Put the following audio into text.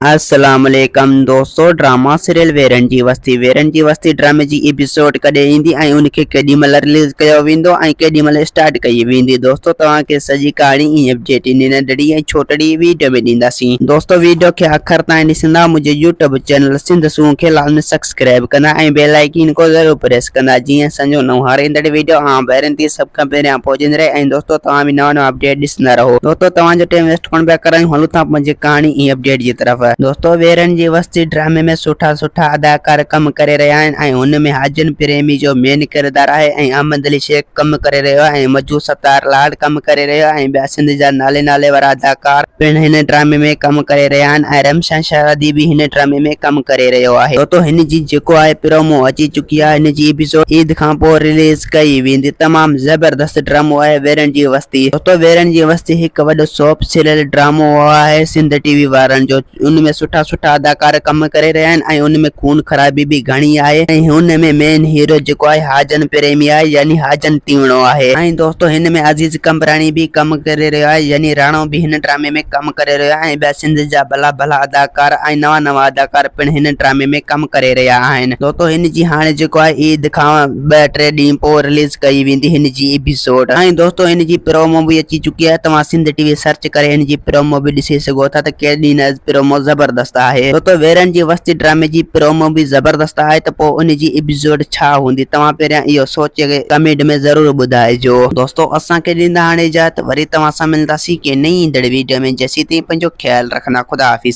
السلام عليڪم دوستو ڊراما سيريل ويرن جي وستي ويرن جي وستي ڊرامي جي ايپيسوڊ ڪڏهن ايندي ۽ ان کي ڪيڏي مهل رليز ڪيو ويندو ۽ ڪيڏي مهل اسٽارٽ ڪئي ويندي دوستو توهان کي سڄي ڪهاڻي ۽ اپڊيٽ ان ننڍڙي ۽ ڇوٽڙي ويڊيو ۾ ڏينداسين دوستو ويڊيو کي آخر تائين ڏسندا منهنجي يوٽيوب چينل سنڌ سون کي لازمي سبسڪرائب ڪندا ۽ بيل آئيڪن کي ضرور پريس ڪندا جيئن اسان جو نئون هر ايندڙ ويڊيو عام ڀائرن تي سڀ کان پهريان پهچندي رهي ۽ دوستو توهان به نوان نوان اپڊيٽ ڏسندا رهو دوستو توهان جو ٽائيم ويسٽ ڪونه پيا ڪرايون هلون ٿا پنهنجي ڪهاڻي ۽ اپڊيٽ جي طرف. دوستو ويرن جي وستي ڊرامي ۾ سٺا سٺا اداڪار ڪم ڪري رهيا آهن ۽ ان ۾ حاجن پريمي جو مين ڪردار آهي ۽ احمد علي شيخ ڪم ڪري رهيو آهي ۽ مجو ستار لاڙ ڪم ڪري رهيو آهي ۽ ٻيا سنڌ جا نالي نالي وارا اداڪار پڻ هن ڊرامي ۾ ڪم ڪري رهيا آهن ۽ رمشان شهزادي به هن ڊرامي ۾ ڪم ڪري رهيو آهي. دوستو هن جي جيڪو آهي پرومو اچي چڪي آهي هن جي ايپيسوڊ عيد کان پوء رليز ڪئي ويندي تمام زبردست ڊرامو آهي ويرن جي وستي. دوستو ويرن جي وستي هڪ وڏو سوپ سيريل ڊرامو آهي سنڌ ٽي وي وارن جو ان ۾ سٺا سٺا اداڪار ڪم ڪري رهيا آهن ۽ ان ۾ خون خرابي به گهڻي آهي ۽ هن ۾ مين هيرو جيڪو آهي حاجن پريمي آهي يعني حاجن تيوڻو آهي ۽ دوستو هن ۾ عزيز قمبراڻي به ڪم ڪري رهيو آهي يعني راڻو به هن ڊرامي ۾ ڪم ڪري رهيو آهي ۽ ٻيا سنڌ جا ڀلا ڀلا اداڪار ۽ نوان نوان اداڪار پڻ هن ڊرامي ۾ ڪم ڪري رهيا آهن دوستو هن جي هاڻي جيڪو آهي عيد کان ٻه ٽي ڏينهن پوء رليز ڪئي ويندي هن جي ايپيسوڊ ۽ دوستو هن جي پرومو به اچي چڪي آهي توهان سنڌ ٽي وي سرچ ڪري هن جي پرومو به ڏسي سگهو ٿا ته ڪيڏي نه پرومو زبردست آهي دوستو ويرن جي وستي ڊرامي جي پرومو به زبردست آهي ته پوء ان جي ايپيسوڊ ڇا هوندي توهان پهريان اهو سوچي ڪمينٽ ۾ ضرور ٻڌائجو دوستو اسان کي ڏيندا هاڻي اجازت وري توهان سان ملنداسين ڪنهن نئين ايندڙ ويڊيو ۾ جيسين تائين پنهنجو خيال رکندا خدا حافظ.